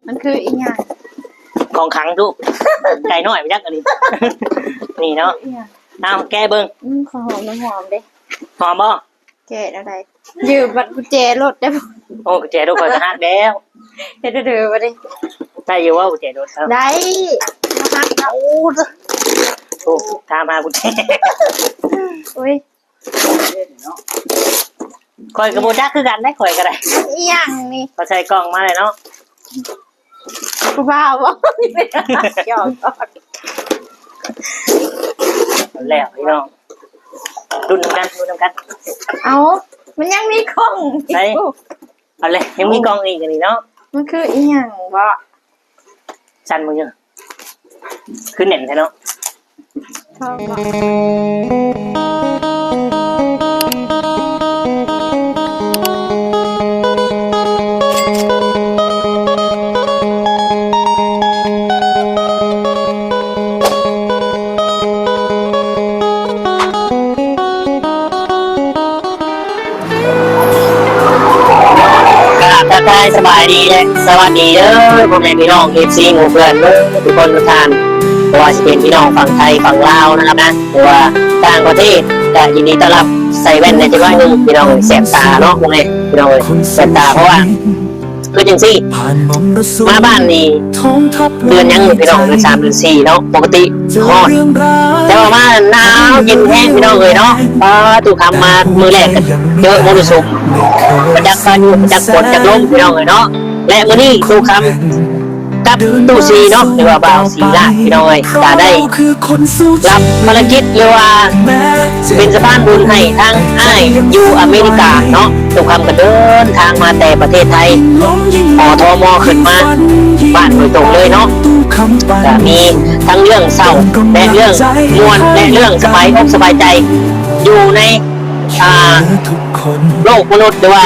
ມັນຄືອີຫຍັງ? ຂອງຂັງລູກ ໄກ່ນ້ອຍໄປຈັກອັນນີ້ ນີ້ເນາະ. ອີຫຍັງ? ເອົາແກະເບິ່ງ. ອືມ ຂໍຫອມນ້ຳຫອມເດ້. ຫອມບໍ່? ແກະແນວໃດ? ຢືມບັດກຸນແຈລົດໄດ້ບໍ່? ໂອ້ ກຸນແຈລົດຂ້ອຍກໍຫັກແລ້ວ. ເຮັດເດີບັດນີ້ ໄດ້ຢູ່ບໍ່ກຸນແຈລົດ? ໄດ້ ມາຫັກເອົາ. ໂອ້ ໂອ້ ຖາມຫາກຸນແຈ. ໂອ້ຍ ຂ້ອຍກໍບໍ່ຈັກຄືກັນເດ້ ຂ້ອຍກໍໄດ້. ອີຫຍັງນີ້? ເຂົາໃສ່ກ່ອງມາແລ້ວເນາະ. ຜູ້ບ່າວບໍ່? ຫຍອກ ແລ້ວພີ່ນ້ອງ ລຸ້ນນຳກັນ ລຸ້ນນຳກັນ. ເອົ້າ ມັນຍັງມີກ່ອງອີກ. ເອົາເລີຍ ຍັງມີກ່ອງອີກອັນນີ້ເນາະ. ມັນຄືອີຫຍັງເບາະ? ສັ່ນເບິ່ງຢູ່ ຄືແໜ້ນແທ້ເນາະ. ກະທັກທາຍສະບາຍດີ ແລະ ສະຫວັດດີເດີ ພໍ່ແມ່ພີ່ນ້ອງ ເອັຟຊີ ໝູ່ເພື່ອນເບິດທຸກຄົນທຸກທ່ານ ບໍ່ວ່າຊິເປັນພີ່ນ້ອງຝັ່ງໄທ ຝັ່ງລາວນະຄັບນະ ຫຼືວ່າຕ່າງປະເທດ ກະຍິນດີຕ້ອນຮັບ. ໃສ່ແວ່ນແດ່ຈັກໜ້ອຍໜຶ່ງ ພີ່ນ້ອງເອີຍ ແສບຕາເນາະ ພວກນີ້ ພີ່ນ້ອງເອີຍ ແສບຕາ ເພາະວ່າ ຄືຈັ່ງຊີ້ ມາບ້ານນີ້ເດືອນຫຍັງນີ້ພີ່ນ້ອງ? ເດືອນສາມ ເດືອນສີ່ເນາະ ປົກກະຕິຮອດ ແຕ່ວ່າມາໜາວເຢັນແຮງພີ່ນ້ອງເອີຍເນາະ. ປ້າ ຕູ້ຄຳມາມື້ແລກກໍເຈີມໍລະສຸມ ບໍ່ຈັກພາຍຸ ບໍ່ຈັກຝົນຈັກລົມພີ່ນ້ອງເອີຍເນາະ. ແລະ ມື້ນີ້ຕູ້ຄຳກັບຕູ້ຊີເນາະ ຫຼືວ່າບ່າວສີລາດ ພີ່ນ້ອງເອີຍ ກະໄດ້ ຮັບພາລະກິດ ຫຼືວ່າເປັນສະພານບຸນໃຫ້ທາງອ້າຍຢູ່ອາເມລິກາເນາະ. ຕຸກຄຳກໍເດີນທາງມາແຕ່ປະເທດໄທ ອທມ ຂຶ້ນມາບ້ານໂດຍຕົງເລີຍເນາະ. ກໍມີທັງເລື່ອງເສົ້າ ແລະ ເລື່ອງມ່ວນ ແລະ ເລື່ອງສະບາຍອົກສະບາຍໃຈ ຢູ່ໃນ ອ່າ ໂລກມະນຸດ ຫຼືວ່າ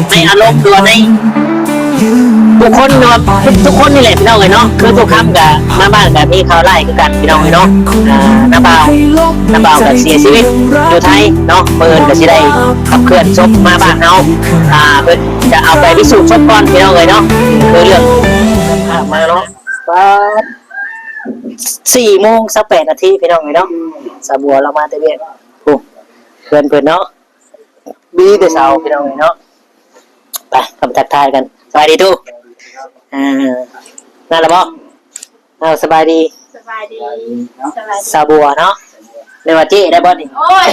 ໃນອາລົມ ຫຼືວ່າໃນບຸກຄົນ ຫຼືວ່າທຸກຄົນນີ້ແຫຼະ ພີ່ນ້ອງເອີຍເນາະ. ຄືຕຸກຄຳກະມາບ້ານກະມີຂ່າວຮ້າຍຄືກັນ ພີ່ນ້ອງເອີຍເນາະ. ອ່າ ນ້າບ່າວ ນ້າບ່າວກະເສຍຊີວິດຢູ່ໄທເນາະ. ມື້ອື່ນກະຊິໄດ້ຂັບເຄື່ອນສົບມາບ້ານເຮົາ ອ່າ ເພິ່ນຈະເອົາໄປພິສູດສົບກ່ອນ ພີ່ນ້ອງເອີຍເນາະ. ຄືເລື່ອງພາບມາເນາະ ປາດ ສີ່ໂມງຊາວແປດນາທີ ພີ່ນ້ອງເອີຍເນາະ. ສາວບົວລາວມາແຕ່ວຽກ ໂອ້ ເພື່ອນເພິ່ນເນາະ. ມີແຕ່ສາວ ພີ່ນ້ອງເອີຍເນາະ. ໄປ ເຂົ້າໄປທັກທາຍກັນ. ສະບາຍດີຕູ້ ອ່າ ມາແລ້ວບໍ່? ເອົາ ສະບາຍດີ ສະບາຍດີ ສະບາຍດີ ສາວບົວເນາະ. ເອີ້ນວ່າເຈ້ໄດ້ບໍ່ນີ້? ໂອ້ຍ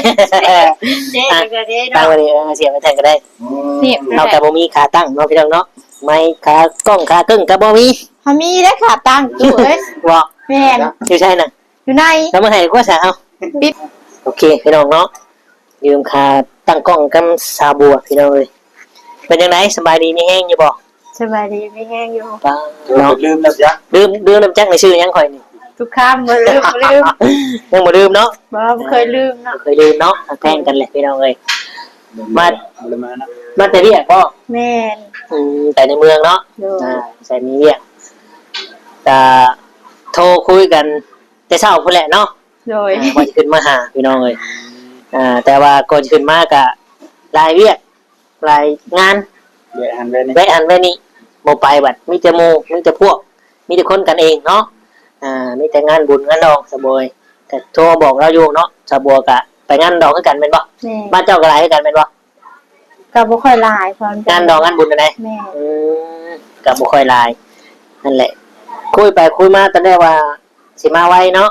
ເຈ້ ເຈົ້າກໍເດ້ເນາະ ຕັ້ງໄວ້ນີ້ ເອີ ສຽບໄວ້ແທນກໍໄດ້. ເຮົາກໍບໍ່ມີຂາຕັ້ງເນາະ ພີ່ນ້ອງເນາະ. ໄມ ຂາກ້ອງ ຂາເກິ່ງກໍບໍ່ມີ. ເຮົາມີເດ້ຂາຕັ້ງຕູ້ເອີຍ. ບໍ່? ແມ່ນ. ຢູ່ໃສນະ? ຢູ່ໃນ ແລ້ວມາໃຫ້ກວ່າຊະເຮົາ. ປິດ. ໂອເຄ ພີ່ນ້ອງເນາະ. ຢືມຂາຕັ້ງກ້ອງກັບສາວບົວ ພີ່ນ້ອງເອີຍ. ເປັນຈັ່ງໃດ ສະບາຍດີມີແຮງຢູ່ບໍ່? ສະບາຍດີມີແຮງຢູ່. ປາດ ເນາະ ລືມແລ້ວຈັກ ລືມ ລືມແລ້ວຈັກ ໃນຊື່ຫຍັງຂ້ອຍນີ້? ຕຸກຄຳ ບໍ່ລືມ ບໍ່ລືມ ຍັງບໍ່ລືມເນາະ. ບໍ່ ບໍ່ເຄີຍລືມເນາະ ບໍ່ເຄີຍລືມເນາະ. ຮັກແພງກັນແຫຼະ ພີ່ນ້ອງເອີຍ. ມາ ມາແຕ່ວຽກບໍ່? ແມ່ນ. ອືມ ໄປໃນເມືອງເນາະ. ໂດຍ. ອ່າ ໃສ່ມີວຽກ ກະໂທຄຸຍກັນ ແຕ່ເຊົ້າພຸ້ນແຫຼະເນາະ. ໂດຍ. ອ່າ ວ່າຊິຂຶ້ນມາຫາ ພີ່ນ້ອງເອີຍ. ອ່າ ແຕ່ວ່າກ່ອນຊິຂຶ້ນມາກະຫຼາຍວຽກ ຫຼາຍງານ ແວະຫັ້ນແວະນີ້ ແວະຫັ້ນແວະນີ້ ບໍ່ໄປບັດ ມີແຕ່ໝູ່ ມີແຕ່ພວກ ມີແຕ່ຄົນກັນເອງເນາະ. ອ່າ ມີແຕ່ງານບຸນງານດອງ ສະບອຍ ກະໂທບອກລາວຢູ່ເນາະ. ສາວບົວກະໄປງານດອງຄືກັນແມ່ນບໍ່? ແມ່ນ. ບ້ານເຈົ້າກໍຫຼາຍຄືກັນແມ່ນບໍ່? ກໍບໍ່ຄ່ອຍຫຼາຍ ເພາະ ງານດອງງານບຸນຫັ້ນໃດ໋. ແມ່ນ. ອືມ ກໍບໍ່ຄ່ອຍຫຼາຍຫັ້ນແຫຼະ. ຄຸຍໄປຄຸຍມາຕອນແລກວ່າຊິມາໄວເນາະ.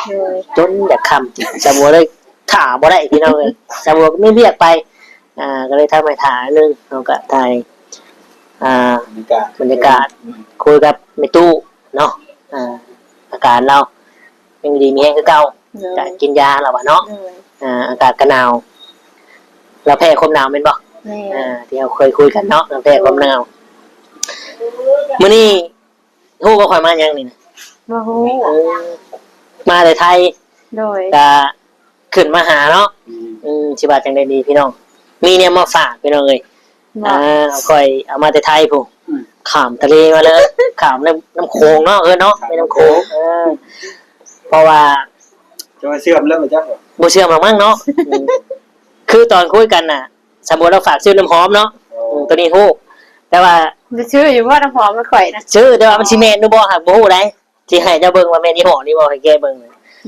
ໂດຍ. ຈົນຢາກຄ່ຳ ສາວບົວເລີຍຖ້າບໍ່ໄດ້ ພີ່ນ້ອງເອີຍ. ສາວບົວກໍມີວຽກໄປ ອ່າ ກໍເລີຍທຳໃຫ້ຖ້າໜຶ່ງ ເຮົາກໍຖ່າຍ ອ່າ ບັນຍາກາດ ບັນຍາກາດ ອືມ ຄຸຍກັບແມ່ຕູ້ເນາະ. ອ່າ ອາກາດລາວ ຍັງຢູ່ດີມີແຮງຄືເກົ່າ. ໂດຍ. ກະກິນຢາແລ້ວວ່າເນາະ. ໂດຍ. ອ່າ ອາກາດກະໜາວ ລາວແພ້ຄວາມໜາວແມ່ນບໍ່? ແມ່ນ. ອ່າ ທີ່ເຮົາເຄີຍຄຸຍກັນເນາະ ລາວແພ້ຄວາມໜາວ. ມື້ນີ້ຮູ້ບໍ່ຂ້ອຍມາຫຍັງນີ້ນະ? ບໍ່ຮູ້. ເອີ ມາແຕ່ໄທ. ໂດຍ. ກະຂຶ້ນມາຫາເນາະ. ອືມ ອືມ ຊິວ່າຈັ່ງໃດດີພີ່ນ້ອງ ມີແນວມາຝາກ ພີ່ນ້ອງເອີຍ. ບໍ່ ອ່າ ຂ້ອຍເອົາມາແຕ່ໄທພຸ້ນ. ອືມ ຂ້າມທະເລມາເລີຍ ຂ້າມນ້ຳ ນ້ຳໂຂງເນາະ. ເອີເນາະ ແມ່ນ້ຳໂຂງ. ເອີ ເພາະວ່າຈະມາເຊື່ອມແລ້ວບໍ່ຈັກ ບໍ່ເຊື່ອມດອກມັ້ງເນາະ. ອືມ ຄືຕອນຄຸຍກັນນະ ສາວບົວລາວຝາກຊື້ນ້ຳຫອມເນາະ. ໂອ້ ອືມ ໂຕນີ້ຮູ້ ແຕ່ວ່າ ໄດ້ຊື້ຢູ່ບໍ່ ນ້ຳຫອມໃຫ້ຂ້ອຍນະ? ຊື້ ແຕ່ວ່າມັນຊິແມ່ນຫຼືບໍ່ຫາກບໍ່ຮູ້ໃດ໋. ຊິໃຫ້ເຈົ້າເບິ່ງວ່າແມ່ນຍີ່ຫໍ້ນີ້ບໍ່ ໃຫ້ແກະເບິ່ງ.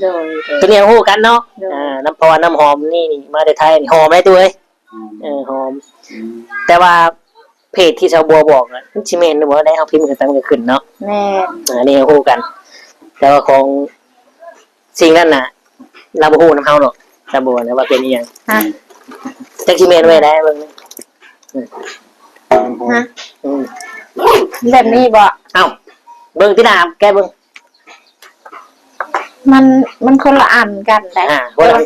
ໂດຍ ໂດຍ ຕົວນີ້ຮູ້ກັນເນາະ. ໂດຍ ອ່າ ນຳ ເພາະວ່ານ້ຳຫອມນີ້ ນີ້ມາແຕ່ໄທ ຫອມໄດ໋ຕູ້ເອີຍ. ອືມ ເອີ ຫອມ. ອືມ ແຕ່ວ່າເພຈທີ່ສາວບົວບອກນະ ມັນຊິແມ່ນຫຼືບໍ່ໃດ໋ ເຮົາພິມຂຶ້ນໄປມັນກໍຂຶ້ນເນາະ. ແມ່ນ ອ່າ ອັນນີ້ຮູ້ກັນ. ແຕ່ວ່າຂອງ ສິ່ງນັ້ນນະ ລາວບໍ່ຮູ້ນຳເຮົາດອກ ລາວບໍ່ວ່ານະວ່າເປັນອີ່ຫຍັງ. ຮະ ຈັກຊິແມ່ນແນວໃດເບິ່ງ. ຮະ ອືມ ແບບນີ້ບໍ່? ເອົ້າ ເບິ່ງຕິລະ ແກະເບິ່ງ. ມັນ ມັນຄົນລະອັນກັນໄດ໋. ອ່າ ຄົນລະ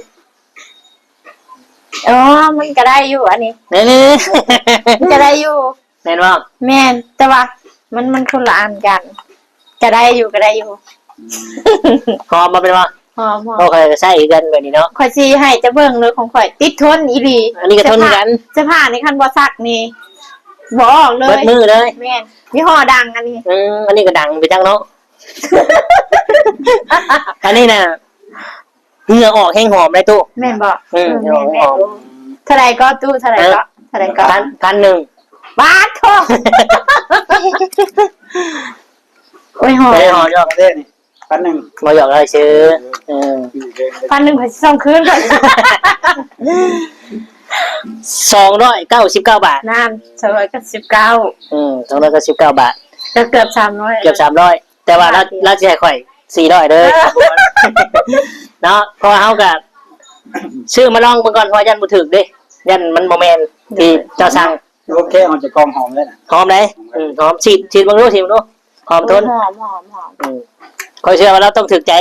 ອໍ ມັນກໍໄດ້ຢູ່ອັນນີ້. ນີ້ໆ ມັນກໍໄດ້ຢູ່. ແມ່ນບໍ່? ແມ່ນ ແຕ່ວ່າມັນ ມັນຄົນລະອັນກັນ. ກໍໄດ້ຢູ່ ກໍໄດ້ຢູ່. ຫອມບໍ່ ແມ່ນບໍ່? ຫອມ ຫອມ. ໂອເຄ ກໍໃຊ້ຄືກັນແບບນີ້ເນາະ. ຂ້ອຍຊິໃຫ້ເຈົ້າເບິ່ງເລີຍ ຂອງຂ້ອຍຕິດທົນອີ່ຫຼີ. ອັນນີ້ກໍທົນຄືກັນ. ເສື້ອຜ້າ ເສື້ອຜ້ານີ້ຄັນບໍ່ຊັກນີ້ບໍ່ອອກເລີຍ ເບິດມື້ເລີຍ. ແມ່ນ ຍີ່ຫໍ້ດັງອັນນີ້. ອືມ ອັນນີ້ກໍດັງໄປຈັກເນາະ. ອັນນີ້ນະ ເຫື່ອອອກແຮງຫອມໄດ໋ຕູ້. ແມ່ນບໍ່? ອືມ ເອີ ເຫື່ອອອກແຮງຫອມ. ແມ່ນ ເທົ່າໃດກໍຕູ້? ເທົ່າໃດກໍ? ເອີ ເທົ່າໃດກໍ? ພັນ ພັນໜຶ່ງ. ບາດໂທ ໂອ້ຍ ຫອມ ບໍ່ໄດ້ຫອມ ຢອກເດ້ນີ້ ພັນໜຶ່ງ. ບໍ່ ຢອກເລີຍຊື່. ເອີ ເອີ ພັນໜຶ່ງຂ້ອຍຊິສົ່ງຄືນ. ສອງຮ້ອຍເກົ້າສິບເກົ້າບາດ. ນັ້ນ ສອງຮ້ອຍເກົ້າສິບເກົ້າ. ອືມ ສອງຮ້ອຍເກົ້າສິບເກົ້າບາດ ກໍເກືອບສາມຮ້ອຍ ເກືອບສາມຮ້ອຍ. ແຕ່ວ່າລາວ ລາວຊິໃຫ້ຂ້ອຍສີ່ຮ້ອຍເດີ ເອີ ເນາະ. ເພາະວ່າເຮົາກໍຊື້ມາລອງເບິ່ງກ່ອນ ເພາະວ່າຢ້ານບໍ່ຖືກເດ້ ຢ້ານມັນບໍ່ແມ່ນທີ່ເຈົ້າສັ່ງ. ໂອເຄ ເອົາຈາກກ່ອງຫອມເລີຍນະ. ຫອມໃດ໋? ອືມ ຫອມ. ສີດ ສີດເບິ່ງດູ ສີດເບິ່ງດູ. ຫອມທົນ. ໂອ້ຍ ຫອມ ຫອມ ຫອມ ຫອມ. ອືມ ຂ້ອຍເຊື່ອວ່າລາວຕ້ອງຖືກໃຈ.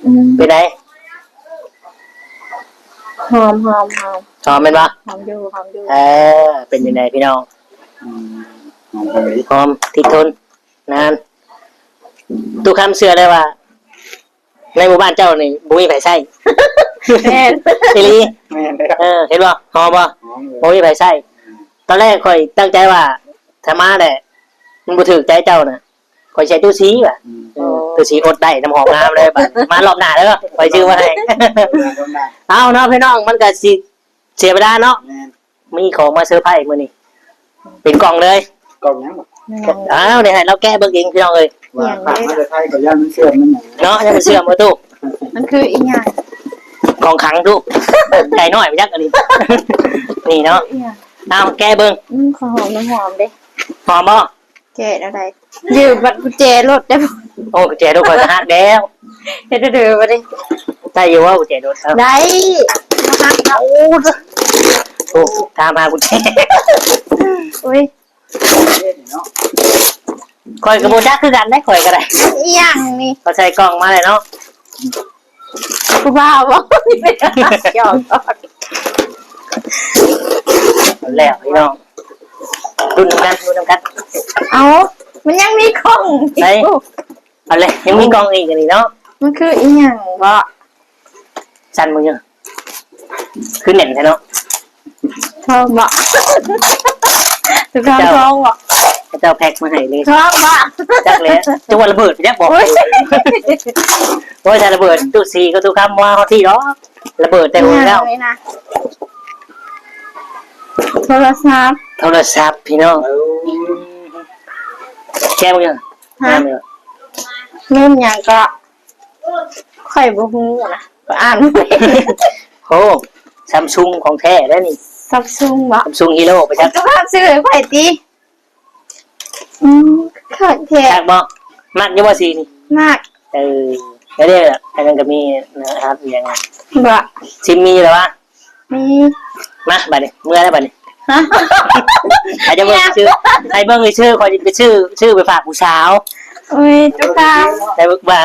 ອືມ ເປັນໃດ? ຫອມ ຫອມ ຫອມ. ຫອມແມ່ນບໍ່? ຫອມຢູ່ ຫອມຢູ່. ເອີ ເປັນຈັ່ງໃດພີ່ນ້ອງ? ອືມ ຫອມ ຫອມອີ່ຫຼີ ຫອມຕິດທົນນານ. ຕູ້ຄຳເຊື່ອໄດ້ວ່າ ໃນໝູ່ບ້ານເຈົ້ານີ້ບໍ່ມີໃຜໃຊ້. ແມ່ນ ອີ່ຫຼີ. ແມ່ນເດ້. ເອີ ເຫັນບໍ່? ຫອມບໍ່? ຫອມເລີຍ. ບໍ່ມີໃຜໃຊ້. ຕອນແລກຂ້ອຍຕັ້ງໃຈວ່າ ຖ້າມາແຫຼະ ມັນບໍ່ຖືກໃຈເຈົ້ານະ ຂ້ອຍໃຊ້ຕູ້ສີວ່າ. ອືມ ເອີ ຕູ້ສີອົດໄດ້ ນ້ຳຫອມງາມເລີຍ. ບາດມາລອບໜ້າເດີ ຂ້ອຍຊື້ມາໃຫ້. ເອົາເນາະພີ່ນ້ອງ ມັນກໍຊິເສຍເວລາເນາະ. ແມ່ນ. ມີຂອງມາເຊີໄພມື້ນີ້ ເປັນກ່ອງເລີຍ. ກ່ອງຫຍັງ? ອ້າວ ໄດ້ໃຫ້ລາວແກະເບິ່ງເອງພີ່ນ້ອງເອີຍ. ວ່າຝາກມາແຕ່ໄທກໍຢ້ານມັນເສື່ອມມັນຫຍັງເນາະ. ຢ້ານມັນເສື່ອມເອີ ຕູ້ ມັນຄືອີ່ຫຍັງ? ຂອງຂັງຕູ້ ໄກ່ນ້ອຍໄປຈັກອັນນີ້. ນີ້ເນາະ. ອີ່ຫຍັງ? ເອົາແກະເບິ່ງ. ອືມ ຂໍຫອມນ້ຳຫອມເດ້. ຫອມບໍ່? ແກະແນວໃດ? ຢືມບັດກຸນແຈລົດໄດ້ບໍ່? ໂອ້ ກຸນແຈລົດຂ້ອຍກໍຫັກແລ້ວ. ເຮັດເດີບັດນີ້ ໄດ້ຢູ່ບໍ່ກຸນແຈລົດ? ໄດ້ ມາຫັກເນາະ. ໂອ້ ໂອ້ ຖາມຫາກຸນແຈ. ໂອ້ຍ ຂ້ອຍກໍບໍ່ຈັກຄືກັນເດ້ ຂ້ອຍກໍໄດ້. ອີ່ຫຍັງນີ້? ເຂົາໃສ່ກ່ອງມາແລ້ວເນາະ. ຜູ້ບ່າວບໍ່? ຢອກ ແລ້ວພີ່ນ້ອງ ລຸ້ນນຳກັນ ລຸ້ນນຳກັນ. ເອົ້າ ມັນຍັງມີກ່ອງອີກ. ເອົາເລີຍ ຍັງມີກ່ອງອີກອັນນີ້ເນາະ. ມັນຄືອີ່ຫຍັງເບາະ? ສັ່ນເບິ່ງຢູ່ ຄືແໜ້ນແທ້ເນາະ. ທອງເບາະ? ຕູ້ຄຳ ທອງເບາະ? ເຂົາເຈົ້າແພັກມາໃຫ້ເລີຍ. ທອງເບາະ? ຈັກແລ້ວ ຈັກວ່າລະເບີດໄປຈັກບໍ? ໂອ້ຍ ໂອ້ຍ ຖ້າລະເບີດຕູ້ສີກັບຕູ້ຄຳບໍ່ມາຮອດພີ້ດອກ. ລະເບີດແຕ່ຫູແລ້ວ. ໂທລະສັບ ໂທລະສັບພີ່ນ້ອງ. ແກະເບິ່ງ ຫະ ງາມຢູ່. ລຸ້ນຫຍັງເກາະ? ຂ້ອຍບໍ່ຮູ້ນະ ຂ້ອຍອ່ານບໍ່ເປັນ. ໂອ້ ຊຳຊຸງຂອງແທ້ເດ້ນີ້. ຊຳຊຸງເບາະ? ຊຳຊຸງຮີໂຣໄປຈັກ. ເຈົ້າພາບຊື້ໃຫ້ຂ້ອຍຕິ. ອືມ ຄັກແທ້. ຄັກບໍ່? ມັກຢູ່ບໍ່ສີນີ້? ມັກ. ເອີ ແລ້ວເດ້ ອັນນັ້ນກໍມີນະ ຮັບອີ່ຫຍັງ ເບາະ? ຊິມມີແລ້ວວະ? ມີ. ມາບາດນີ້ ເມືອແລ້ວບາດນີ້. ໃຫ້ເຈົ້າເບິ່ງຊື່ ໃຫ້ເບິ່ງຊື່ ຂ້ອຍຊິໄປຊື້ ຊື້ໄປຝາກຜູ້ສາວ. ໂອ້ຍ ເຈົ້າຄ່ະ ແຕ່ວ່າ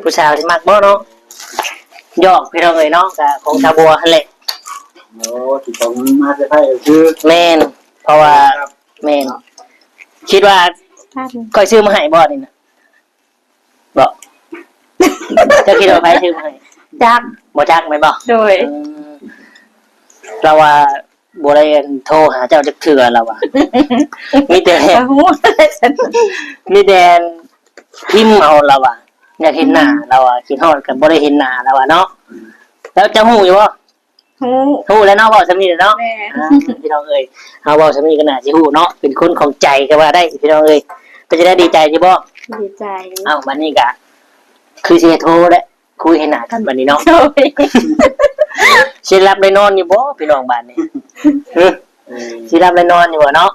ຜູ້ສາວຊິມັກບໍ່ເນາະ. ຢອກພີ່ນ້ອງເອີຍເນາະ ກະຂອງສາວບົວຫັ້ນແຫຼະ. ໂອ້ ຊິຂອງມາເຊີໄພຊື່. ແມ່ນ ເພາະວ່າ ແມ່ນ ຄິດວ່າຂ້ອຍຊື້ມາໃຫ້ບໍ່ນີ້ນະ? ບໍ່ ເຈົ້າຄິດວ່າໃຜຊື້ມາໃຫ້? ຈັກ ບໍ່ຈັກແມ່ນບໍ່? ໂດຍ ເອີ ລາວວ່າບໍ່ໄດ້ໂທຫາເຈົ້າຈັກເທື່ອລາວວ່າ ມີແຕ່ ບໍ່ຮູ້ ມີແຕ່ພິມເອົາລາວວ່າ ຢາກເຫັນໜ້າລາວວ່າ ຄິດຮອດກໍບໍ່ໄດ້ເຫັນໜ້າລາວວ່າເນາະ. ແລ້ວເຈົ້າຮູ້ຢູ່ບໍ່? ຮູ້ ຮູ້ແລ້ວເນາະ ເວົ້າສ່ຳນີ້ແຫຼະເນາະ. ແມ່ນ ອ່າ ພີ່ນ້ອງເອີຍ ເຮົາເວົ້າສ່ຳນີ້ກໍໜ້າຊິຮູ້ເນາະ ເປັນຄົນຂອງໃຈກໍວ່າໄດ້ ພີ່ນ້ອງເອີຍ. ເປັນຈັ່ງໃດ ດີໃຈຢູ່ບໍ່? ດີໃຈ. ເອົ້າ ບັດນີ້ກະຄືຊິໂທແຫຼະ ຄຸຍໃຫ້ໜ້າກັນບັດນີ້ເນາະ. ໂດຍ ຊິຫຼັບໄດ້ນອນຢູ່ບໍ່ ພີ່ນ້ອງ ບາດນີ້? ເອີ ຊິຫຼັບໄດ້ນອນຢູ່ບໍ່ເນາະ?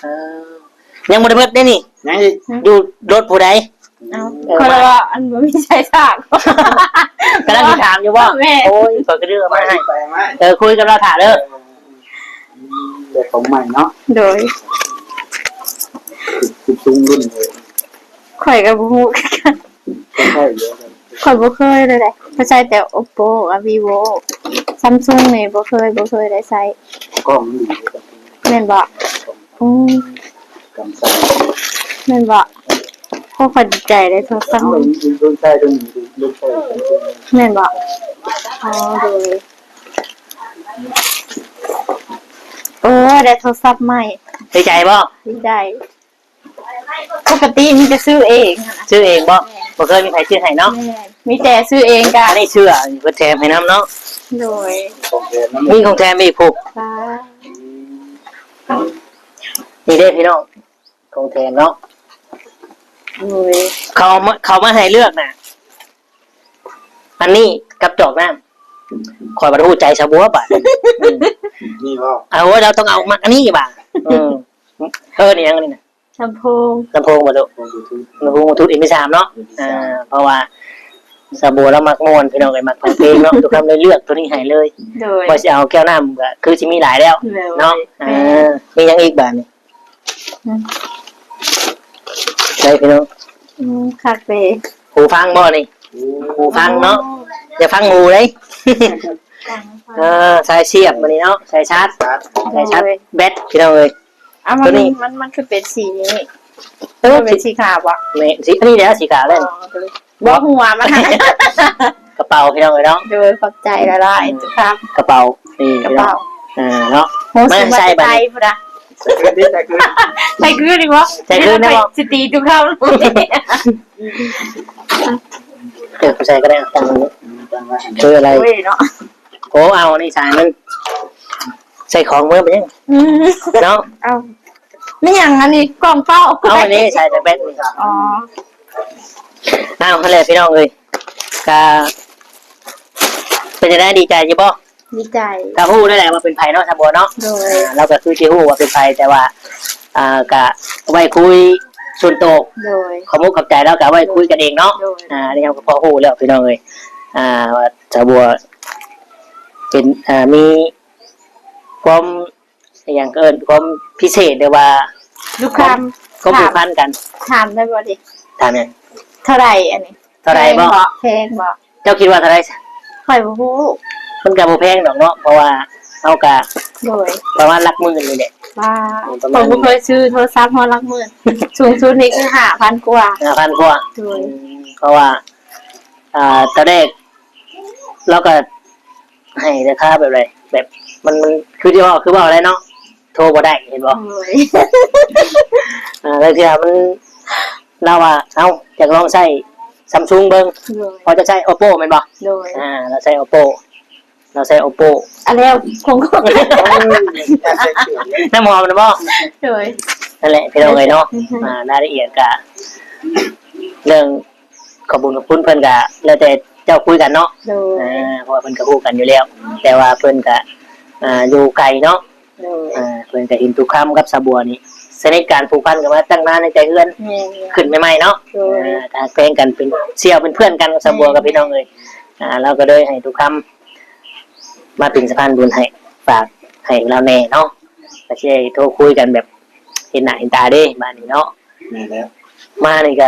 ເອີ ຍັງບໍ່ໄດ້ເບິດເດ້ນີ້ ຍັງອີກ ຢູ່ລົດຜູ້ໃດ? ເອົ້າ ເອີ ຂ້ອຍລະວ່າອັນບໍ່ມີໃສສາກ ກຳລັງຊິຖາມຢູ່ບໍ່? ແມ່ນ ໂອ້ຍ ຂ້ອຍກໍລືມເອົາມາໃຫ້ ໄປມາ ເອີ ຄຸຍກັບລາວຖ້າເດີ. ເອີ ໄດ້ຂອງໃໝ່ເນາະ. ໂດຍ ຄືສູງລຸ້ນເລີຍ ຂ້ອຍກໍບໍ່ຮູ້ຄືກັນ. ຂ້ອຍບໍ່ເຄີຍເລີຍເດ້ ຂ້ອຍໃຊ້ແຕ່ Oppo ກັບ Vivo Samsung ນີ້ບໍ່ເຄີຍ ບໍ່ເຄີຍໄດ້ໃຊ້. ກ້ອງມັນດີ ແມ່ນບໍ່? ອືມ ກຳສັນ ແມ່ນບໍ່? ໂອ້ ຂ້ອຍດີໃຈເດ້ໂທລະສັບ ເອົາ ລຸ້ນໃຊ້ຕົວນີ້ ລຸ້ນໃຊ້ ແມ່ນບໍ່? ອໍ ໂດຍ ໂອ້ ໄດ້ໂທລະສັບໃໝ່ ດີໃຈບໍ່? ດີໃຈ. ປົກກະຕິມີແຕ່ຊື້ເອງຫັ້ນນະ. ຊື້ເອງບໍ່? ແມ່ນ ບໍ່ເຄີຍມີໃຜຊື້ໃຫ້ເນາະ. ແມ່ນ ມີແຕ່ຊື້ເອງກະ ອັນນີ້ເສື້ອເພິ່ນແຖມໃຫ້ນຳເນາະ. ໂດຍ ຂອງແຖມນຳ ມີຂອງແຖມອີກພຸ້ນ. ນີ້ເດ້ພີ່ນ້ອງ ຂອງແຖມເນາະ. ໂດຍ ເຂົາມາ ເຂົາມາໃຫ້ເລືອກນະ ອັນນີ້ກັບຈອກນ້ຳ. ຂ້ອຍບັດຮູ້ໃຈສາບົວບາດນີ້. ອືມ ນີ້ບໍ່? ເອົາ ລາວຕ້ອງເອົາມັກອັນນີ້ບາດ. ເອີ ເອີ້ນອີ່ຫຍັງອັນນີ້ນະ? ລຳໂພງ ລຳໂພງບໍ່ລູກ? ລຳໂພງບລູທູດ ລຳໂພງບລູທູດ ເອັມພີສາມເນາະ. ເອັມພີສາມ ອ່າ ເພາະວ່າສາບົວລາວມັກມ່ວນ ພີ່ນ້ອງເອີຍ ມັກຟັງເພງເນາະ. ທຸກຄຳເລີຍເລືອກໂຕນີ້ໃຫ້ເລີຍ. ໂດຍ ວ່າຊິເອົາແກ້ວນ້ຳກໍຄືຊິມີຫຼາຍແລ້ວເນາະ. ແມ່ນ ອ່າ ມີຫຍັງອີກບາດນີ້? ອືມ ໄດ້ພີ່ນ້ອງ. ອືມ ຄັກເດ້. ຫູຟັງບໍ່ນີ້? ຫູຟັງເນາະ. ໂອ້ ຢ່າຟັງໝູເດ້. ເອີ ສາຍສຽບມື້ນີ້ເນາະ ສາຍຊາດ ສາຍຊາດແບັດ ພີ່ນ້ອງເອີຍ. ເອົ້າ ໂຕນີ້ ມັນ ມັນ ມັນຄືເປັນສີນີ້? ເອີ ມັນເປັນສີຂາວບໍ່? ແມ່ນ ສີ ອັນນີ້ແຫຼະສີຂາວແຫຼະ. ອໍ ໂດຍ ບໍ່ ຫົວມັນ ກະເປົາ ພີ່ນ້ອງເອີຍເນາະ. ໂດຍ ຂອບໃຈຫຼາຍໆ ອືມ ທຸກຄຳ. ກະເປົາ ນີ້ ກະເປົາ ພີ່ນ້ອງ ເອີ ເນາະ. ໂອ້ ມາໃສ່ບັດນີ້ ໃສ່ຄືນ ໃສ່ຄືນອີກບໍ່? ໃສ່ຄືນໄດ້ບໍ່? ຊິຕີທຸກຄຳ. ເອີ ໃສ່ກໍໄດ້ ຕັ້ງ ຕັ້ງໄວ້ ຄືອະໄລ? ໂອ້ຍ ເນາະ. ໂອ້ ເອົາ ອັນນີ້ສາຍມັນ ໃສ່ຂອງເບິ່ງເປັນຫຍັງ ອືມ ເນາະ. ເອົາ ມີຫຍັງອັນນີ້ ກ່ອງເປົ່າ? ເອົາ ອັນນີ້ໃສ່ແບັກນີ້. ອໍ ເອົາ ຫັ້ນແຫຼະພີ່ນ້ອງເອີຍ. ກະເປັນຈັ່ງໃດ ດີໃຈຢູ່ບໍ່? ດີໃຈ. ກະຮູ້ແລ້ວແຫຼະວ່າເປັນໃຜເນາະ ສາບົວເນາະ. ໂດຍ ອ່າ ລາວກະຄືຊິຮູ້ວ່າເປັນໃຜ ແຕ່ວ່າ ອ່າ ກະໄວ້ຄຸຍສ່ວນໂຕ. ໂດຍ ຂອບມຸກຂອບໃຈ ລາວກະໄວ້ຄຸຍກັນເອງເນາະ. ໂດຍ ອ່າ ອັນນີ້ເຮົາກໍພໍຮູ້ແລ້ວພີ່ນ້ອງເອີຍ ອ່າ ວ່າສາບົວເປັນ ອ່າ ມີຄວາມ ອີຫຍັງ ເອີ້ນຄວາມພິເສດ ຫຼືວ່າ ລູກຄຳ ຄວາມ ຄວາມຜູກພັນກັນ. ຖາມໄດ້ບໍ່ນີ້? ຖາມຫຍັງ? ເທົ່າໃດອັນນີ້? ເທົ່າໃດບໍ່? ແພງບໍ່? ແພງບໍ່? ເຈົ້າຄິດວ່າເທົ່າໃດ? ຂ້ອຍບໍ່ຮູ້. ມັນກໍບໍ່ແພງດອກເນາະ ເພາະວ່າເຮົາກໍ ໂດຍ ປະມານຫຼັກໝື່ນນີ້ແຫຼະ. ວ່າ ປະມານ ຂ້ອຍບໍ່ເຄີຍຊື້ໂທລະສັບຮອດຫຼັກໝື່ນ ສູງສຸດນີ້ຄືຫ້າພັນກວ່າ. ຫ້າພັນກວ່າ. ໂດຍ ອືມ ເພາະວ່າ ອ່າ ຕອນແລກ ລາວກໍໃຫ້ລາຄາແບບໃດ? ແບບມັນ ມັນຄືທີ່ເວົ້າ ຄືເວົ້າແຫຼະເນາະ ໂທບໍ່ໄດ້ ເຫັນບໍ່? ໂດຍ ອ່າ ລາງເທື່ອມັນ ລາວວ່າ ເອົ້າ ຢາກລອງໃຊ້ Samsung ເບິ່ງ. ໂດຍ ເພາະຈະໃຊ້ Oppo ແມ່ນບໍ່? ໂດຍ ອ່າ ລາວໃຊ້ Oppo ລາວໃຊ້ Oppo ອັນແລ້ວ ຂອງ ນ້ຳຫອມນະບໍ່? ໂດຍ ນັ້ນແຫຼະ ພີ່ນ້ອງເອີຍເນາະ. ອືຮຶ ອ່າ ລາຍລະອຽດກະເລື່ອງ ຂອບບຸນຂອບຄຸນເພິ່ນກະແລ້ວແຕ່ເຈົ້າຄຸຍກັນເນາະ. ໂດຍ ອ່າ ເພາະວ່າເພິ່ນກະຮູ້ກັນຢູ່ແລ້ວ ແຕ່ວ່າເພິ່ນກະ ອ່າ ຢູ່ໄກເນາະ. ໂດຍ ອ່າ ເພິ່ນກະເຫັນຕຸຄຳກັບສາບົວນີ້ ສະໜິດກັນຜູກພັນກັນມາຕັ້ງນານໃນແຕ່ເຮືອນ. ແມ່ນ ຂຶ້ນໃໝ່ໆເນາະ. ໂດຍ ອ່າ ກະຮັກແພງກັນເປັນສ່ຽວເປັນເພື່ອນກັນກັບສາບົວ. ແມ່ນ ກັບພີ່ນ້ອງເອີຍ ອ່າ ລາວກະເລີຍໃຫ້ຕຸຄຳມາເປັນສະພານບຸນໃຫ້ ຝາກໃຫ້ລາວແດ່ເນາະ. ກະຊິໄດ້ໂທຄຸຍກັນແບບເຫັນໜ້າເຫັນຕາເດ້ບາດນີ້ເນາະ. ແມ່ນແລ້ວ ມານີ້ກະ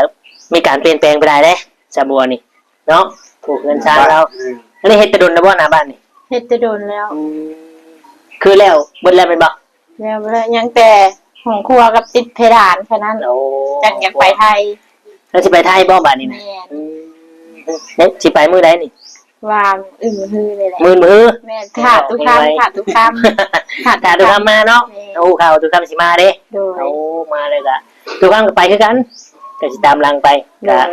ມີການປ່ຽນແປງໄປຫຼາຍເດ້ ສາບົວນີ້ເນາະ ຜູກເຮືອນຊານລາວ. ອືມ ອັນນີ້ເຮັດແຕ່ດົນແລ້ວບໍ່ ໜ້າບ້ານນີ້? ເຮັດແຕ່ດົນແລ້ວ. ອືມ ຄືແລ້ວເບິດແລ້ວແມ່ນບໍ່? ແລ້ວ ຍັງແຕ່ຫ້ອງຄົວກັບຕິດເພດານແຄ່ນັ້ນ. ໂອ້ ຈັ່ງຢາກໄປໄທ. ແລ້ວຊິໄປໄທບໍ່ບາດນີ້ນະ? ແມ່ນ. ອືມ ເອີ ຊິໄປມື້ໃດນີ້? ວ່າມື້ອື່ນມື້ຮືນີ້ແຫຼະ. ມື້ອື່ນມື້ຮື? ແມ່ນ ຖ້າຕຸຄຳ ຖ້າຕຸຄຳ ຖ້າຕຸຄຳມາເນາະ. ແມ່ນ ເຮົາຮູ້ຂ່າວຕຸຄຳຊິມາເດ້. ໂດຍ ໂອ້ ມາແລ້ວກະ ຕຸຄຳກໍໄປຄືກັນ ກໍຊິຕາມຫຼັງໄປ. ໂດຍ ກະ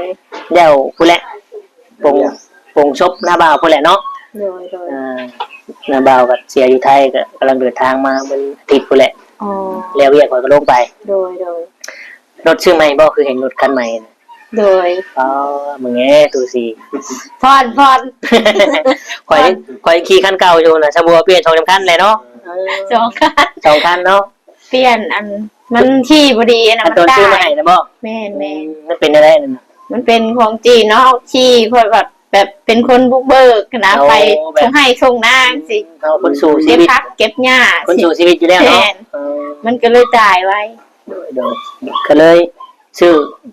ແລ້ວພຸ້ນແຫຼະ ປົງ ປົງສົບໜ້າບ່າວພຸ້ນແຫຼະເນາະ. ໂດຍ ໂດຍ ອ່າ ນ້າບ່າວກໍເສຍຢູ່ໄທ ກໍກຳລັງເດີນທາງມາ ມັນອາທິດພຸ້ນແຫຼະ. ອໍ ແລ້ວວຽກຂ້ອຍກໍລົງໄປ. ໂດຍ ໂດຍ. ລົດຊື້ໃໝ່ບໍ່? ຄືເຫັນລົດຄັນໃໝ່. ໂດຍ. ອໍ ມຶງແອ້ ຕູສີ ຜ່ອນ ຜ່ອນ ຂ້ອຍ ຂ້ອຍຂີ່ຄັນເກົ່າຢູ່ນະ ສະບົວປ່ຽນສອງສາມຄັນແຫຼະເນາະ. ເອີ ສອງຄັນ ສອງຄັນເນາະ. ປ່ຽນ ອັນ ມັນຂີ່ບໍ່ດີ ອັນນັ້ນ ອັນ ມັນຕອນຊື້ມາໃຫ້ນະບໍ່? ແມ່ນ ອືມ ແມ່ນ. ມັນເປັນແນວໃດນັ້ນນະ? ມັນເປັນຂອງຈີນເນາະ ຂີ່ເພື່ອແບບ ແບບເປັນຄົນບຸກເບີກນະ ອໍ ໄປ ແບບ ທົ່ງໄຮ່ທົ່ງນາ ອືມ ຈັ່ງຊີ້ ເຮົາຄົນສູ້ຊີວິດ ເກັບຜັກເກັບຫຍ້າ ຄົນສູ້ຊີວິດຢູ່ແລ້ວເນາະ. ແມ່ນ ເອີ ມັນກໍເລີຍຕາຍໄວ. ໂດຍ ໂດຍ. ກໍເລີຍຊື້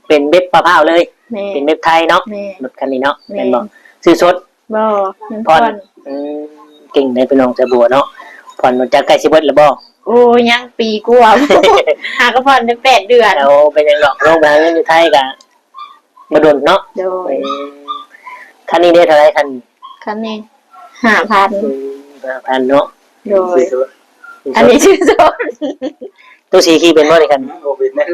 ເປັນເບັບຟ້າວໆເລີຍ. ແມ່ນ ເປັນເບັບໄທເນາະ. ແມ່ນ ລົດຄັນນີ້ເນາະ. ແມ່ນ ແມ່ນບໍ່? ຊື້ສົດ? ບໍ່ ຍັງຜ່ອນ ຜ່ອນ. ອືມ ເກັ່ງເດ້ພີ່ນ້ອງສາວບົວເນາະ. ຜ່ອນ ຈັກໃກ້ຊິເບິດແລ້ວບໍ່? ໂອ້ ຍັງປີກວ່າ ຫາກໍຜ່ອນໄດ້ແປດເດືອນ. ໂອ້ ເປັນຫຍັງດອກ ລົງໄປຫາເງິນຢູ່ໄທກະບໍ່ດົນເນາະ. ໂດຍ. ອືມ ຄັນນີ້ເດ້ ເທົ່າໃດຄັນ? ຄັນນີ້ຫ້າພັນ. ອືມ ຫ້າພັນເນາະ. ໂດຍ. ອັນນີ້ຊື້ສົດ ຕູ້ສີຂີ່ເປັນບໍ່ນີ້ຄັນ? ບໍ່ເປັນນະ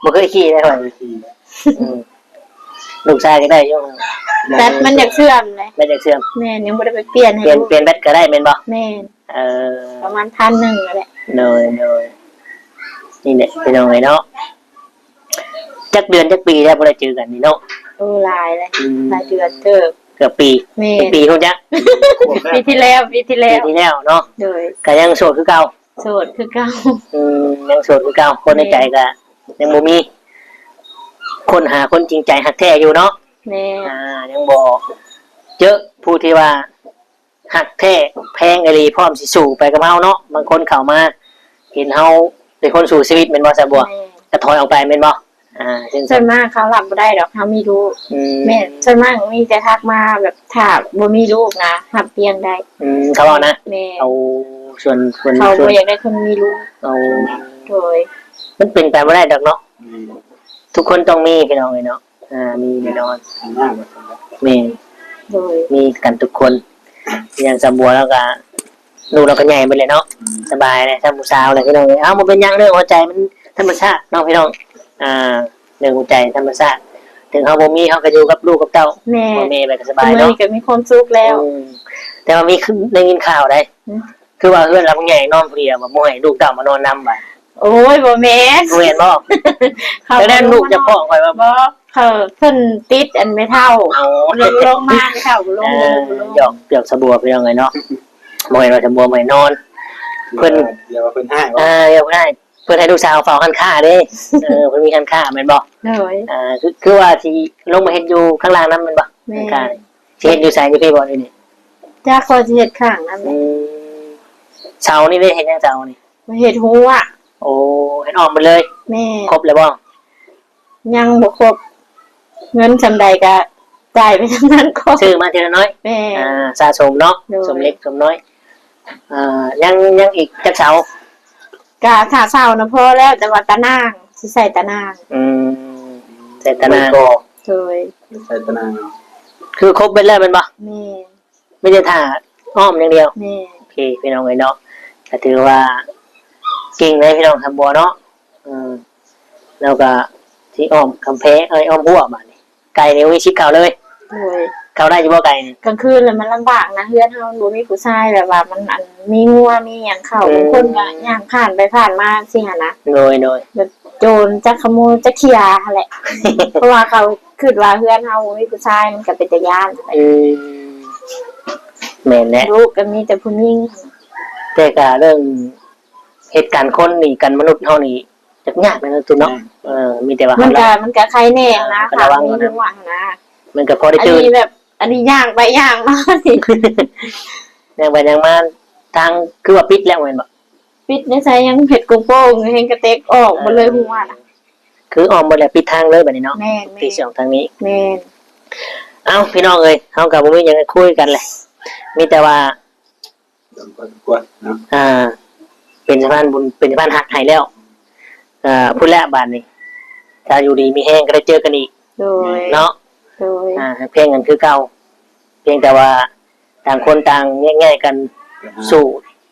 ບໍ່ເຄີຍຂີ່ເດ້ຂ້ອຍ. ອືມ ລູກຊາຍກໍໄດ້ຢູ່ ແບັດມັນຢາກເສື່ອມເດ້. ແບັດຢາກເສື່ອມ. ແມ່ນ ຍັງບໍ່ໄດ້ໄປປ່ຽນໃຫ້. ປ່ຽນ ປ່ຽນແບັດກໍໄດ້ແມ່ນບໍ່? ແມ່ນ. ເອີ ປະມານພັນໜຶ່ງນັ້ນແຫຼະ. ໂດຍ ໂດຍ. ນີ້ແຫຼະພີ່ນ້ອງເອີຍເນາະ ຈັກເດືອນຈັກປີແລ້ວບໍ່ໄດ້ເຈີກັນນີ້ເນາະ? ໂອ້ ຫຼາຍແລ້ວ. ອືມ ຫຼາຍເດືອນເຕີບ. ເກືອບປີ. ແມ່ນ ເປັນປີຮູ້ຈັກ ປີທີ່ແລ້ວ ປີທີ່ແລ້ວ ປີທີ່ແລ້ວເນາະ. ໂດຍ. ກໍຍັງໂສດຄືເກົ່າ? ໂສດຄືເກົ່າ. ອືມ ຍັງໂສດຄືເກົ່າ. ຄົນໃນໃຈກໍຍັງບໍ່ມີ ແມ່ນ ຄົນຫາຄົນຈິງໃຈຮັກແທ້ຢູ່ເນາະ. ແມ່ນ. ອ່າ ຍັງບໍ່ເຈີຜູ້ທີ່ວ່າ ຮັກແທ້ແພງອີ່ຫຼີ ພ້ອມຊິສູ້ໄປກັບເຮົາເນາະ. ບາງຄົນເຂົ້າມາເຫັນເຮົາເປັນຄົນສູ້ຊີວິດແມ່ນບໍ່ສາວບົວ? ແມ່ນ. ກໍຖອຍອອກໄປແມ່ນບໍ່? ອ່າ ເຊັ່ນ ສ່ວນມາກເຂົາຮັບບໍ່ໄດ້ດອກ ເຮົາມີລູກ. ອືມ ແມ່ນ. ສ່ວນມາກມີແຕ່ທັກມາແບບ ຖ້າບໍ່ມີລູກນະ ຮັບປ່ຽນໄດ້. ອືມ ເຂົາເວົ້ານະ? ແມ່ນ. ເອົາ ສ່ວນ ສ່ວນ ເຂົາບໍ່ຢາກໄດ້ຄົນມີລູກ. ເອົາ ໂດຍ. ມັນເປັນໄປບໍ່ໄດ້ດອກເນາະ. ແມ່ນ. ທຸກຄົນຕ້ອງມີ ພີ່ນ້ອງເອີຍເນາະ. ອ່າ ມີແນ່ນອນ. ແມ່ນ. ໂດຍ. ມີກັນທຸກຄົນ. ຢ່າງສາວບົວລາວກະ ລູກລາວກະໃຫຍ່ເບິດແລ້ວເນາະ. ອືມ ສະບາຍແລ້ວ ທັງຜູ້ສາວແລ້ວ ພີ່ນ້ອງເອີຍ. ເອົ້າ ບໍ່ເປັນຫຍັງເດີ ຫົວໃຈມັນທຳມະຊາດເນາະ ພີ່ນ້ອງ. ອ່າ ເລື່ອງຫົວໃຈທຳມະຊາດ ເຖິງເຮົາບໍ່ມີ ເຮົາກະຢູ່ກັບລູກກັບເຕົ້າ. ແມ່ນ. ພໍ່ແມ່ໄປກະສະບາຍເນາະ. ມື້ນີ້ກະມີຄວາມສຸກແລ້ວ. ອືມ ແຕ່ວ່າມີ ໄດ້ຍິນຂ່າວໃດ ອືມ ຄືວ່າເຮືອນຫຼັງໃຫຍ່ນອນຜູ້ດຽວ ບໍ່ໃຫ້ລູກເຕົ້າມານອນນຳບາດ. ໂອ້ຍ ບໍ່ແມ່ນ. ບໍ່ແມ່ນບໍ່? ເຂົາ ແຕ່ນັ້ນລູກຈະຟ້ອງຂ້ອຍວ່າ ບໍ່ ເຂົາ ເພິ່ນຕິດອັນແມ່ເຖົ້າ. ເອົາ ລົງ ລົງມາແມ່ເຖົ້າບໍ່ລົງ. ເອີ ບໍ່ລົງ ບໍ່ລົງ. ຢອກ ຢອກສາວບົວ ພີ່ນ້ອງເອີຍເນາະ. ບໍ່ແມ່ນວ່າສາວບົວບໍ່ໃຫ້ນອນ ເພິ່ນ ດຽວເພິ່ນຮ້າຍບໍ່? ອ່າ ດຽວເພິ່ນຮ້າຍ ເພິ່ນໃຫ້ລູກສາວເຝົ້າຮ້ານຄ້າເດ້. ເອີ ເພິ່ນມີຮ້ານຄ້າແມ່ນບໍ່? ໂດຍ. ອ່າ ຄື ຄືວ່າຊິລົງມາເຮັດຢູ່ຂ້າງລ່າງນຳແມ່ນບໍ່? ແມ່ນ. ຮ້ານຄ້າ ຊິເຮັດຢູ່ໃສ ຢູ່ພີ້ບໍ່ ຢູ່ນີ້? ຈັກວ່າຊິເຮັດຂ້າງນັ້ນແຫຼະ. ອືມ ເສົານີ້ໄດ້ເຮັດຫຍັງ ເສົານີ້? ເຮັດຮົ້ວ. ໂອ້ ເຮັດອ້ອມໝົດເລີຍ. ແມ່ນ. ຄົບແລ້ວບໍ່? ຍັງບໍ່ຄົບ ເງິນສ່ຳໃດກະຈ່າຍໄປສ່ຳນັ້ນກ່ອນ. ຊື້ມາທີລະໜ້ອຍ. ແມ່ນ. ອ່າ ສະສົມເນາະ. ໂດຍ. ສົມເລັກສົມນ້ອຍ. ອ່າ ຍັງ ຍັງອີກຈັກເສົາ? ກະຖ້າເສົານະພໍແລ້ວ ແຕ່ວ່າຕາໜ່າງ ຊິໃສ່ຕາໜ່າງ. ອືມ ໃສ່ຕາໜ່າງ. ໂດຍ. ໃສ່ຕາໜ່າງ ຄືຄົບເບິດແລ້ວແມ່ນບໍ່? ແມ່ນ. ມີແຕ່ຖ້າອ້ອມຢ່າງດຽວ. ແມ່ນ. ໂອເຄ ພີ່ນ້ອງເອີຍເນາະ ກໍຖືວ່າເກັ່ງເລີຍ ພີ່ນ້ອງ ສາວບົວເນາະ. ເອີ ແລ້ວກໍຊິອ້ອມກຳແພງ ເອີຍ ອ້ອມຮົ້ວບາດນີ້ ໄກ່ນີ້ບໍ່ມີສິດເຂົ້າເລີຍ. ໂດຍ. ເຂົ້າໄດ້ຢູ່ບໍ່ໄກ່ນີ້? ກາງຄືນລະມັນລຳບາກນະ ເຮືອນເຮົາມັນບໍ່ມີຜູ້ຊາຍ ແບບວ່າມັນ ອັນ ມີງົວມີຫຍັງເຂົ້າ. ອືມ. ບາງຄົນກໍຍ່າງຜ່ານໄປຜ່ານມາຊີ້ຫັ້ນນະ. ໂດຍ ໂດຍ. ແບບໂຈນຈັກຂະໂມຍຈັກເທື່ອຫັ້ນແຫຼະ ເພາະວ່າເຂົາ ຄິດວ່າເຮືອນເຮົາບໍ່ມີຜູ້ຊາຍ ມັນກໍເປັນຕາຢ້ານ. ອືມ ແມ່ນແຫຼະ ລູກກໍມີແຕ່ຜູ້ຍິງ. ແຕ່ກໍເລື່ອງເຫດການຄົນນີ້ ກັນມະນຸດເຮົານີ້ ຍາກໆເນາະ ເນາະ. ແມ່ນ. ເອີ ມີແຕ່ວ່າ ມັນກໍ ມັນກໍໄຄແນ່ນະ ເອີ ກໍລະວັງ ມີຫວັງນະ. ມັນກໍພໍໄດ້ຕື່ນ ອັນນີ້ແບບ ອັນນີ້ຍ່າງໄປຍ່າງມານີ້ ຍ່າງໄປຍ່າງມາ ທາງຄືວ່າປິດແລ້ວແມ່ນບໍ່? ປິດໃນໃສ ຍັງເຮັດໂກໂປງ ແຮງກະເຕັກອອກໝົດເລີຍ ເອີ ຫົວນະ. ຄືອ້ອມໝົດແລ້ວ ປິດທາງເລີຍບາດນີ້ເນາະ. ແມ່ນ. ປິດຊ່ອງທາງນີ້. ແມ່ນ. ເອົ້າ ພີ່ນ້ອງເອີຍ ເຮົາກໍບໍ່ມີຫຍັງໃຫ້ຄຸຍກັນແຫຼະ ມີແຕ່ວ່າ ອ່າ ເປັນສະພານບຸນ ເປັນສະພານຮັກໃຫ້ແລ້ວ. ອ່າ ພຸ້ນແຫຼະບາດນີ້ ຖ້າຢູ່ດີມີແຮງກໍໄດ້ເຈີກັນອີກ. ໂດຍ. ເນາະ. ໂດຍ. ອ່າ ຮັກແພງກັນຄືເກົ່າ ພຽງແຕ່ວ່າ ຕ່າງຄົນຕ່າງແຍກຍ້າຍກັນ ໄປຫາ ສູ້.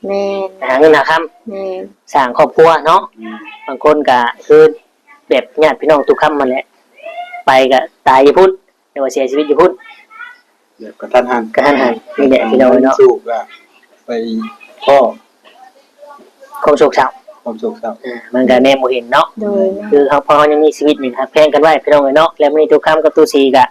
ແມ່ນ. ໄປຫາເງິນຫາຄຳ. ແມ່ນ. ສ້າງຄອບຄົວເນາະ. ແມ່ນ. ບາງຄົນກະຄືແບບຍາດພີ່ນ້ອງຕຸຄຳຫັ້ນແຫຼະ ໄປກະຕາຍຢູ່ພຸ້ນ ຫຼືວ່າເສຍຊີວິດຢູ່ພຸ້ນ. ກະທັນຫັນ ກະທັນຫັນ ນີ້ແຫຼະພີ່ນ້ອງເອີຍເນາະ ສູບກະໄປພໍ້ຄວາມໂສກເສົ້າ ຄວາມໂສກເສົ້າ ເອີ ມັນກະແນມບໍ່ເຫັນເນາະ ໂດຍ ຄືເຮົາ ເພາະເຮົາຍັງມີຊີວິດນີ້ ຮັກແພງກັນໄວ້ພີ່ນ້ອງເອີຍເນາະ ແລະມື້ນີ້ຕຸຄຳກັບຕຸສີກະ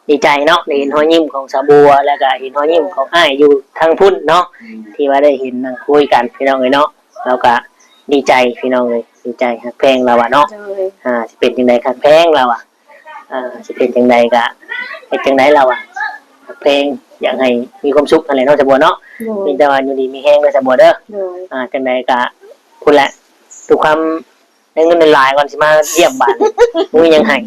ດີໃຈເນາະ ໄດ້ເຫັນຮອຍຍິ້ມຂອງສາວບົວ ແລະກະເຫັນຮອຍຍິ້ມຂອງອ້າຍຢູ່ທາງພຸ້ນເນາະ ອືມ ທີ່ວ່າໄດ້ເຫັນນັ່ງຄຸຍກັນພີ່ນ້ອງເອີຍເນາະ ລາວກະດີໃຈພີ່ນ້ອງເອີຍ ດີໃຈ ຮັກແພງລາວວ່າເນາະ ໂດຍ ອ່າ ຊິເປັນຈັ່ງໃດຄັກແພງລາວວ່າ ອ່າ ຊິເປັນຈັ່ງໃດກະເຮັດຈັ່ງໃດລາວວ່າ ຮັກແພງ ຢາກໃຫ້ມີຄວາມສຸກຫັ້ນແຫຼະເນາະ ສາວບົວເນາະ ໂດຍ ມີແຕ່ວ່າຢູ່ດີມີແຮງເດີສາວບົວເດີ ໂດຍ ອ່າ ຈັ່ງໃດກະພຸ້ນແຫຼະ ທຸກຄຳ ໄດ້ເງິນຫຼາຍໆກ່ອນຊິມາຢ້ຽມບາດນີ້ ບໍ່ມີຫຍັງໃຫ້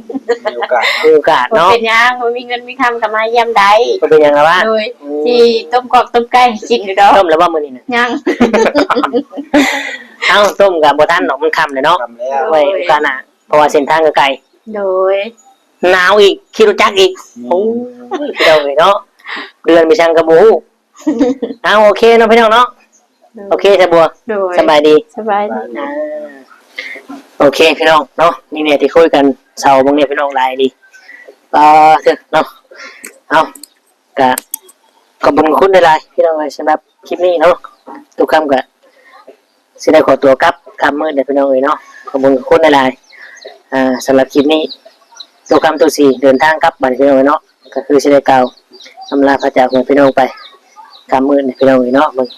ມີໂອກາດ ມີໂອກາດເນາະ ບໍ່ເປັນຫຍັງ ບໍ່ມີເງິນມີຄຳກະມາຢ້ຽມໄດ້ ບໍ່ເປັນຫຍັງລະວ່າ ໂດຍ ອືມ ຊິຕົ້ມກອກຕົ້ມໄກ່ໃຫ້ກິນຢູ່ດອກ ຕົ້ມແລ້ວບໍ່ມື້ນີ້ນະ ຍັງ ເອົ້າ ຕົ້ມກະບໍ່ທັນດອກ ມັນຄ່ຳແລ້ວເນາະ ຄ່ຳແລ້ວ ໄວ້ໂອກາດໜ້າ ເພາະວ່າເສັ້ນທາງກະໄກ ໂດຍ ໜາວອີກ ຂີ່ລົດຈັກອີກ ອືມ ໂອ້ຍ ພີ່ນ້ອງເອີຍເນາະ ເດືອນມີສັງກະບໍ່ຮູ້ ເອົາ ໂອເຄເນາະພີ່ນ້ອງເນາະ ໂດຍ ໂອເຄສາວບົວ ໂດຍ ສະບາຍດີ ສະບາຍດີ ອ່າ ໂອເຄພີ່ນ້ອງເນາະ ນີ້ແຫຼະທີ່ຄຸຍກັນເຊົາມື້ນີ້ພີ່ນ້ອງ ຫຼາຍດີ ອ່າ ເນາະ ເອົາ ກະຂອບຄຸນຂອບຄຸນຫຼາຍໆ ພີ່ນ້ອງເອີຍ ສຳລັບຄລິບນີ້ເນາະ ຕຸຄຳກະຊິໄດ້ຂໍຕົວກັບ ຄ່ຳມືດແລ້ວພີ່ນ້ອງເອີຍເນາະ ຂອບຄຸນຂອບຄຸນຫຼາຍໆ ອ່າ ສຳລັບຄລິບນີ້ ຕຸຄຳຕຸສີເດີນທາງກັບບາດນີ້ພີ່ນ້ອງເອີຍເນາະ ກະຄືຊິໄດ້ກ່າວອຳລາພາຈາກພີ່ນ້ອງໄປ ຄ່ຳມືດແລ້ວພີ່ນ້ອງເອີຍເນາະ ເບິ່ງ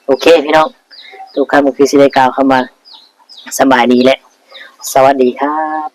ໂອເຄພີ່ນ້ອງ ຕຸຄຳກະຄືຊິໄດ້ກ່າວຄຳວ່າ ສະບາຍດີ ແລະ ສະຫວັດດີຄັບ.